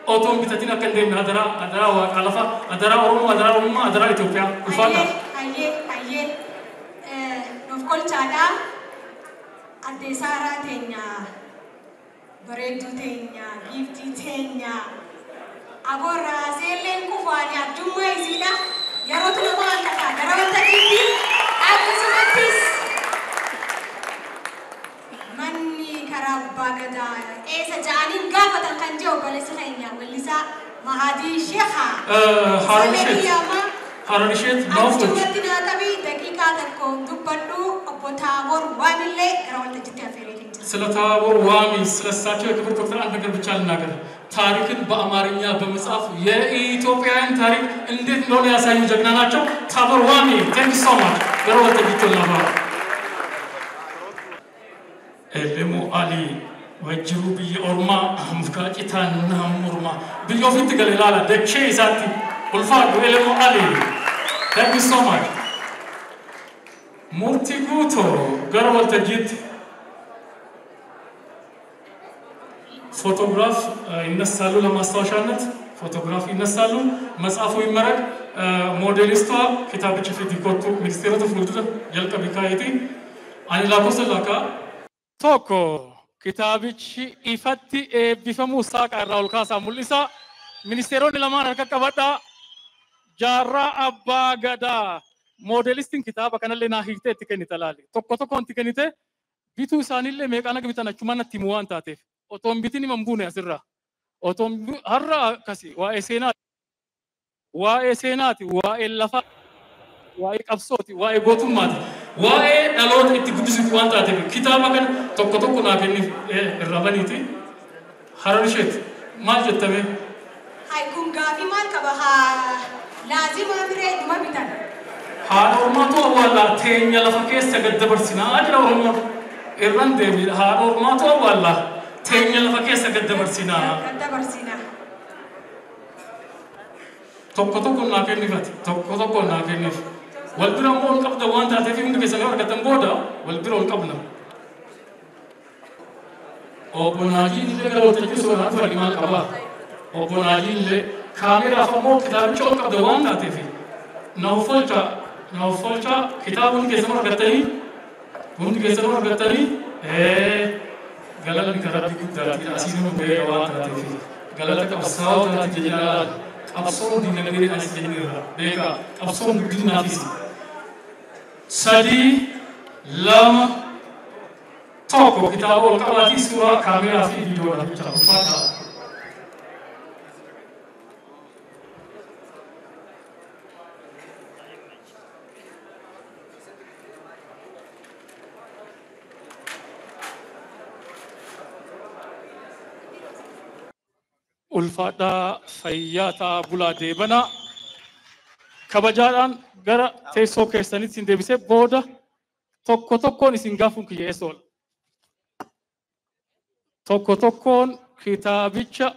[SPEAKER 2] Otoo hin bitatin akka hin deemne adaraa adaraa waaqa lafa adaraa Oromoo adaraa Oromummaa adaraa Itoophiyaa ulfaadha.
[SPEAKER 4] Hayyee hayyee nuuf qolchaadha. Addee Saaraa teenya bareedduu teenya giiftii teenya aboorraa seelleen kufaani abjummaa isiidha. Yerootu nama hanqata gara waltajjiitti akkasumattis manni karaa abbaa gadaa eessa ja'aniin gaafatan kan jiru obboleessi keenya weellisaa Mahadii Sheekhaa.
[SPEAKER 2] Haroon isheet naaf tolche.
[SPEAKER 4] Achumatti naa qabii daqiiqaa tokko dubbadhu obbo Taaboor Waamillee gara waltajjiitti affeereetiin jira.
[SPEAKER 2] ስለ ታቦር ዋሚ ስለሳቸው የክብር ዶክተር አንድ ነገር ብቻ ልናገር። ታሪክን በአማርኛ በመጻፍ የኢትዮጵያውያን ታሪክ እንዴት እንደሆነ ያሳዩ ጀግና ናቸው። ታቦር ዋሚ thank so much gara waltajjiitti ol naa Elemu Ali wajjiru biyya ormaa mukaa citaan nama mormaa biyya ofitti gale ilaala dachee isaatti ulfaadhu Elemu Ali thank you so much. Murtii guutoo gara waltajjiitti ፎቶግራፍ ይነሳሉ ለማስታወሻነት ፎቶግራፍ ይነሳሉ። መጽሐፉ ይመረቅ። ሞዴሊስቷ kitaabicha fidi kottu ministeerota fuuldura jalqabi kaayeeti. Ani lakkoofsa laka tokko kitaabichi ifatti eebbifamuu saaqa irraa ol kaasaa mul'isa. Ministeeronni lamaan harka qabadhaa. Jaarraa Abbaa Gadaa moodelistiin kitaaba kanallee naa hiiktee itti kennite laali. Tokko tokkoon itti kennite bituu isaaniillee meeqaan akka bitan achumaan natti himuu waan taateef. Otoo hin bitin himan buune asirraa. Otoo har'a akkasi waa'ee seenaati. Waa'ee seenaati, waa'ee lafaa, waa'ee qabsooti, waa'ee gootummaati, waa'ee dhaloota itti guddisuuti waan taateef kitaaba kana tokko tokko naa kenniif irraa baniiti. Harar isheet maal jettame?
[SPEAKER 4] Hai kun gaafii maal qaba haa laazima biree dhuma bitan.
[SPEAKER 2] Haadha ormaatu awwaallaa teenya lafa keessa gad dabarsinaa jira Oromoon. Irraan deebiidha haadha ormaatu awwaallaa teenya lafa keessa gad dabarsinaa.
[SPEAKER 4] Gad dabarsinaa.
[SPEAKER 2] Tokko tokko naa kennifati tokko tokko naa kennif. Wal bira immoo ol qabda waan taateef hundi keessanii argatan booda wal bira ol qabna. Obbo Naajiin illee gara waltajjii sooraan dhufanii maal qabaa? Obbo Naajiin illee kaameraaf ammoo kitaabicha ol qabda waan taateef na offolcha kitaaba hundi keessanuu argattanii hundi keessanuu argattanii galanni karaa Rabbii guddaati asiin nu ga'ee waan taateef galata qabsaa'otaati jedhaa qabsoon dinagdee as jenneerra beekaa qabsoon guddinaafis 3 2 1 kitaaba ol qabaatii suuraa kaameraa fi viidiyoodhaaf jecha ulfaadhaa. Ulfaadhaa fayyaa ta'aa bulaa deebanaa kabajaadhaan gara teessoo keessanitti hin deebisee booda Tokko tokkoon isin gaafuun kiyya eessa oola? Tokko tokkoon kitaabicha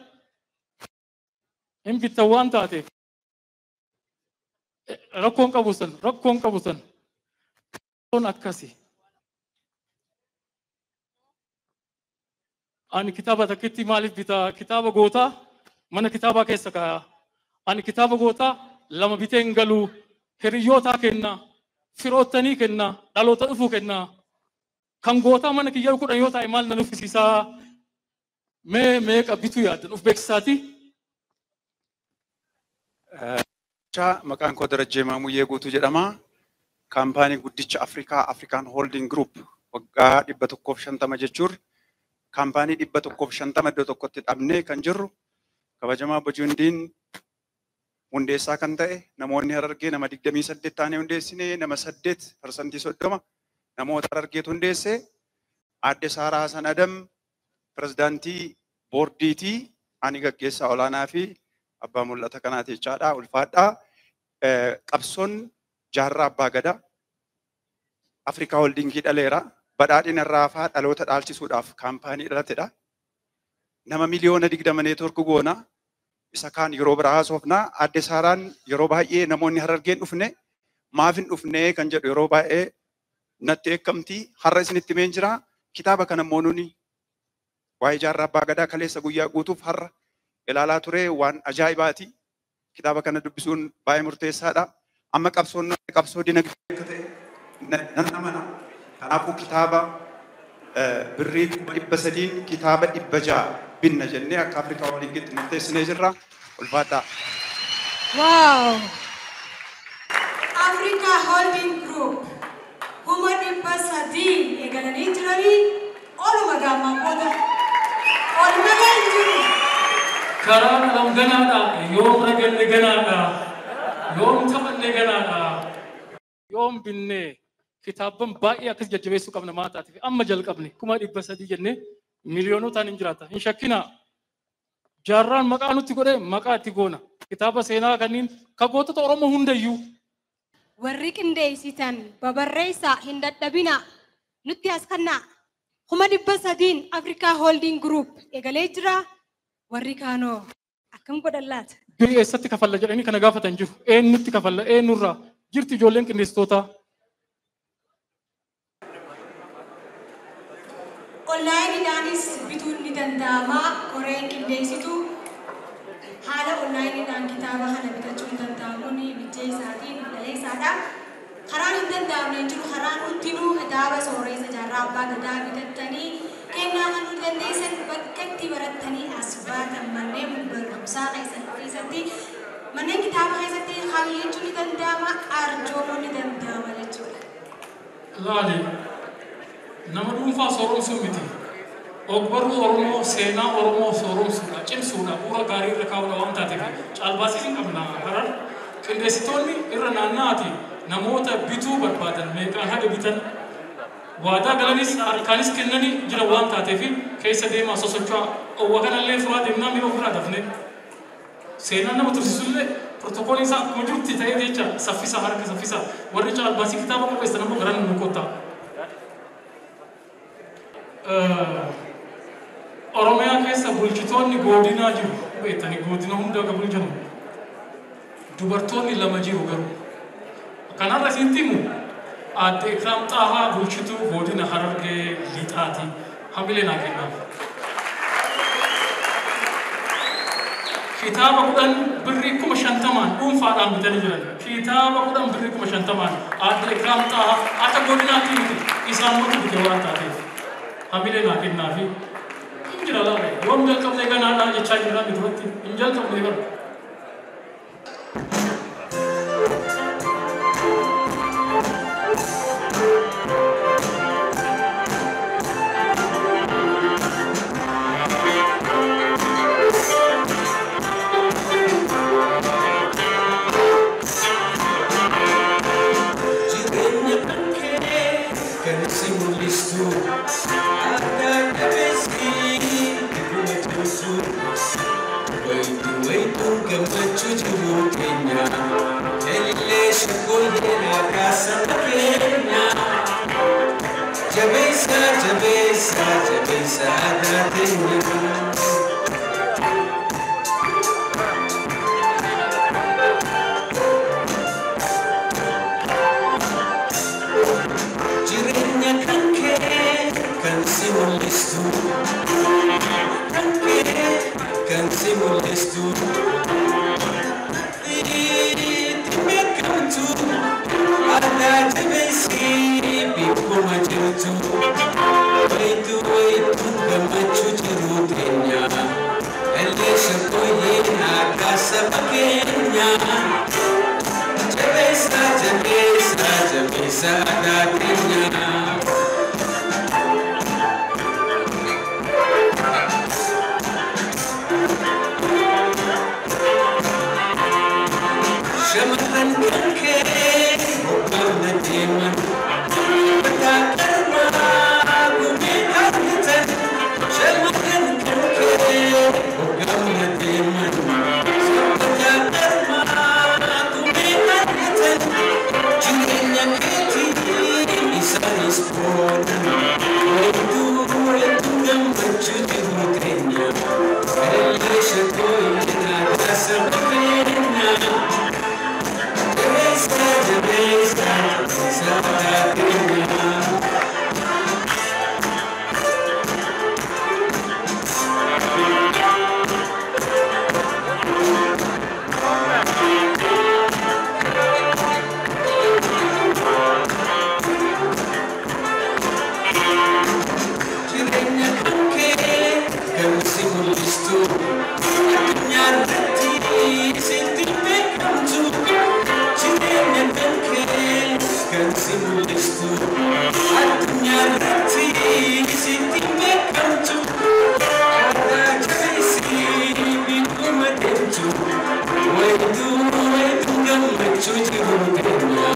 [SPEAKER 2] hin bittan waan taateef rakkoon qabu san rakkoon qabu san rakkoon akkasi. Ani kitaaba takkitti maaliif bitaa? Kitaaba gootaa mana kitaabaa keessa kaa'a. Ani kitaaba gootaa lama bitee hin galu. Hiriyyootaa kenna, firoottanii kenna, dhaloota dhufuu kenna. Kan gootaa mana kiyyaa 10 yoo taa'e maal na nuffisiisaa? Mee meeqa bituu yaaddan of beeksisaati?
[SPEAKER 8] Maqaan koo Darajjee Maamuyyee Guutuu jedhama. Kaampaanii guddicha Afrikaa Afrikaan Holding Group waggaa 150 jechuun kaampaanii 150 iddoo tokkotti dhabnee kan jirru kabajamaa Bojundiin hundeessaa kan ta'e namoonni Harargee nama 28 taanee hundeessine nama 8% 30 namoota Harargeetu hundeesse. Aadde Saaraa Hasan Adam pirezidaantii boordiitii, ani gaggeessaa olaanaa fi abbaa mul'ata kanaati jechaadha. Ulfaadhaa. Qabsoon jaarraa abbaa gadaa Afrikaa Holdingii dhaleera. Badhaadhina irraa faa dhaloota dhaalchisuudhaaf kaampaanii dhalatedha. Nama 20 miliyoona network goona. Isa kaan yeroo biraa haasofna. Aadde Saaraan yeroo baay'ee namoonni Harargeen dhufne maaf hin dhufne kan jedhu yeroo baay'ee natti eekkamti. Har'a isinitti himeen jira. Kitaaba kana immoo nuni waa'ee jaarraa abbaa gadaa kaleessa guyyaa guutuuf har'a ilaalaa ture waan ajaa'ibaati. Kitaaba kana dubbisuun baay'ee murteessaadha. Amma qabsoon qabsoo dinagdee akka ta'e nan amana. Kanaafuu kitaaba birrii 300,000n kitaaba 600 binna jennee akka Afrikaa Holdingitti murteessinee jirra. Ulfaadhaa.
[SPEAKER 4] Wow! Africa Holding Group 300,000 eegalanii jiranii oluma gaammaan booda ol malee hin jiru.
[SPEAKER 2] Karaan alam ganaadha. Yoom raganne ganaadha. Yoom taphanne ganaadha. Yoom binne kitaabban baay'ee akkas jajjabeessuu qabna maa taateef amma jalqabne 300,000 jennee miliyoonotaan hin jiraata. Hin shakkinaa. Jaarraan maqaa nutti godhe maqaa itti goona. Kitaaba seenaa kanneen ka gootota Oromoo hundayyuu.
[SPEAKER 4] Warri qindeessitan babarreessaa hin dadhabina nutti as kannaa 300,000n Africa Holding Group eegalee jira. Warri kaanoo akkam godhan laata?
[SPEAKER 2] Birrii eessatti kafalla jedhanii kana gaafatan jiru. Eenyutti kafalla? Eenyurraa? Jirti ijoolleen qindeessitootaa.
[SPEAKER 4] Onlaayiniidhaanis bituun ni danda'ama. Koreen qindeessitu haala onlaayiniidhaan kitaaba kana bitachuun danda'amuun mijjeessaatiin dhaleessaadha. Karaan hin danda'amne hin jiru. Karaan hundinuu kitaaba Sooressa Jaarraa Abbaa Gadaa bitattanii kennaa kan nu dandeessan bakka itti barattanii as baatan manneen barumsaa keessatti manneen kitaaba keessatti kaayyachuun ni danda'ama, arjoomuun ni danda'ama jechuudha.
[SPEAKER 2] Laali, nama dhuunfaa sooromsuu miti. Ogbarruu Oromoo, seenaa Oromoo sooromsuudha, cimsuudha, bu'uura gaarii irra kaa'uudha waan taateef caalbaasii hin qabna harar. Qindeessitoonni irra naanna'aati namoota bituu barbaadan meeqaan haga bitan waadaa galanis harkaanis kennanii jira waan taateef keessa deemaa sosocho'aa owwa kanallee furaa deemnaa mi'a ofirraa dafne. Seenaan nama tursiisullee pirootokooliin isaa akkuma jirutti ta'ee jecha saffisa harka saffisa warri caalbaasii kitaaba qopheessan ammoo garan nu kottaa. Oromiyaa keessa bulchitoonni godinaa jiru. Beektanii godina hunda akka bulchan. Dubartoonni lama jiru garuu. Kanarra isinitti himu aadde Ikraam Xaahaa bulchituu godina Harargee Lixaati. Hamilee naa kennaaf. Kitaaba 10 birrii 50,000n dhuunfaadhaan bitanii jiran. Kitaaba 10 birrii 50,000n aadde Ikraam Xaahaa akka godinaatti miti isaanumatu bite waan taateef. Hamilee naa kennaafi. Hin jira laala. Yoom jalqabnee ganaadhaa jechaa jirra miti hin jalqabnee bara.
[SPEAKER 1] Jireenya kee kan si mul'istu adda qabeessi dhuguma cimsu wayitu wayitu gammachuu jiru keenya elillee shaggooyyee kaasa keenya. Jabeessa jabeessa jabeessa aadaa teenya. Jireenya kan kee kan si mul'istu, kan kee kan si mul'istu. Itti beekamtu aadaa jabeessi bikkuma jirtu. Wayitu wayitu gammachuu jiru teenya. Elleesha kooyyee aadaa saba keenya. Jabeessa jabeessa jabeessa aadaa teenya. Shamarran kan kee hoggaamna deeman. Mataa qarmaa gumee argatan. Shamarran kan kee hoggaamna deeman. Mataa qarmaa gumee argatan. Jireenya keetiin isaanis boonan. Wayituu wayituu gammachuu jiru teenya. Elleesha kooyyee aadaa saba keenya. Jabeessa jabeessa jabeessa aadaa teenya. Jireenya kan kee kan si mul'istu, addunyaa irratti sitti beekamtu. Jireenya kan kee kan si mul'istu, addunyaa irratti sitti beekamtu. Aadaa jabeessi bikkuma deemtu, wayituu wayituu gammachuu jiru teenya.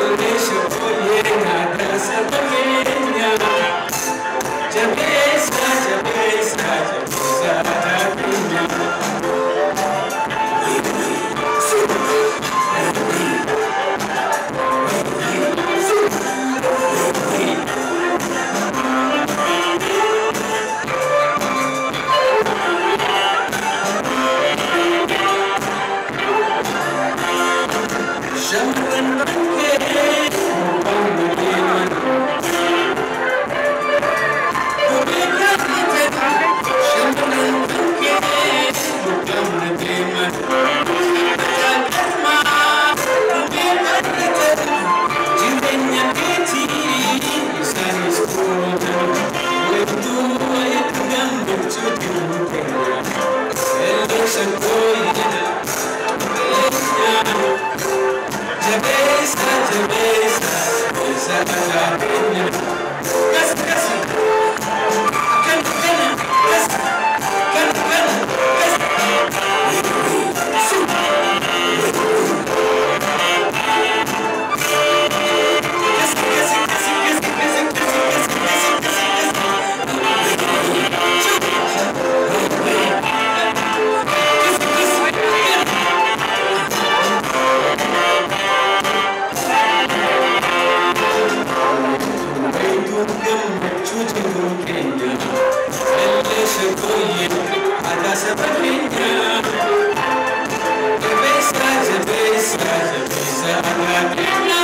[SPEAKER 1] Elleesha kooyyee aadaa saba keenya. Jabeessa jabeessa jabeessa aadaa keenya. Shamarran kan kee hoggaamna deeman. Gumee argatan. Shamarran kan kee hoggaamna deeman. Mataa qarmaa gumee argatan. Jireenya keetiin isaanis boonan. Wayituu wayituu gammachuu jiru teenya. Elleesha kooyyee teenya. Jabeessa jabeessa jabeessa aadaa teenya. Kasi kasi kan kana kasi kan kana kasi. Kasi kasi kasi kasi kasi kasi kasi kasi kasi kasi. Kasi kasi. Wayituu gammachuu jiru keenya. Elleesha kooyyee aadaa saba keenya. Jabeessa jabeessa jabeessa aadaa keenya.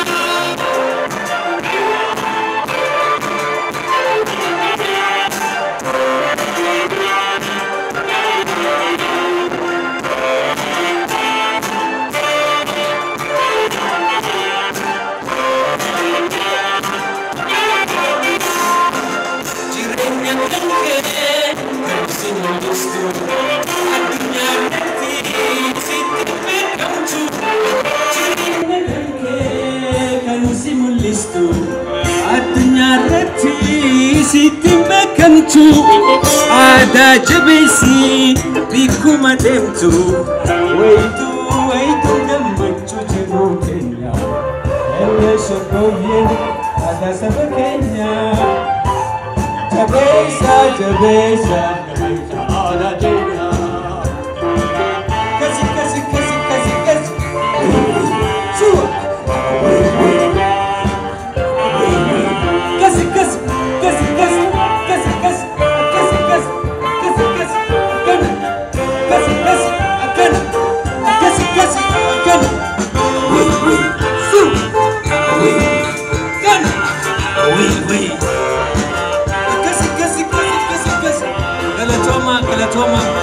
[SPEAKER 1] Jireenya kan kee kan si mul'istu, addunyaa irratti sitti beekamtu. Jireenya kan kee kan si mul'istu, addunyaa irratti sitti beekamtu. Aadaa jabeessi bikkuma deemtu, wayituu wayituu gammachuu jiru keenya. Elleesha kooyyee aadaa saba keenya. Jabeessa jabeessa jabeessa aadaa keenya. Kasi kasi kasi kasi kasi. Suwa. Kasi kasi. Galatooma.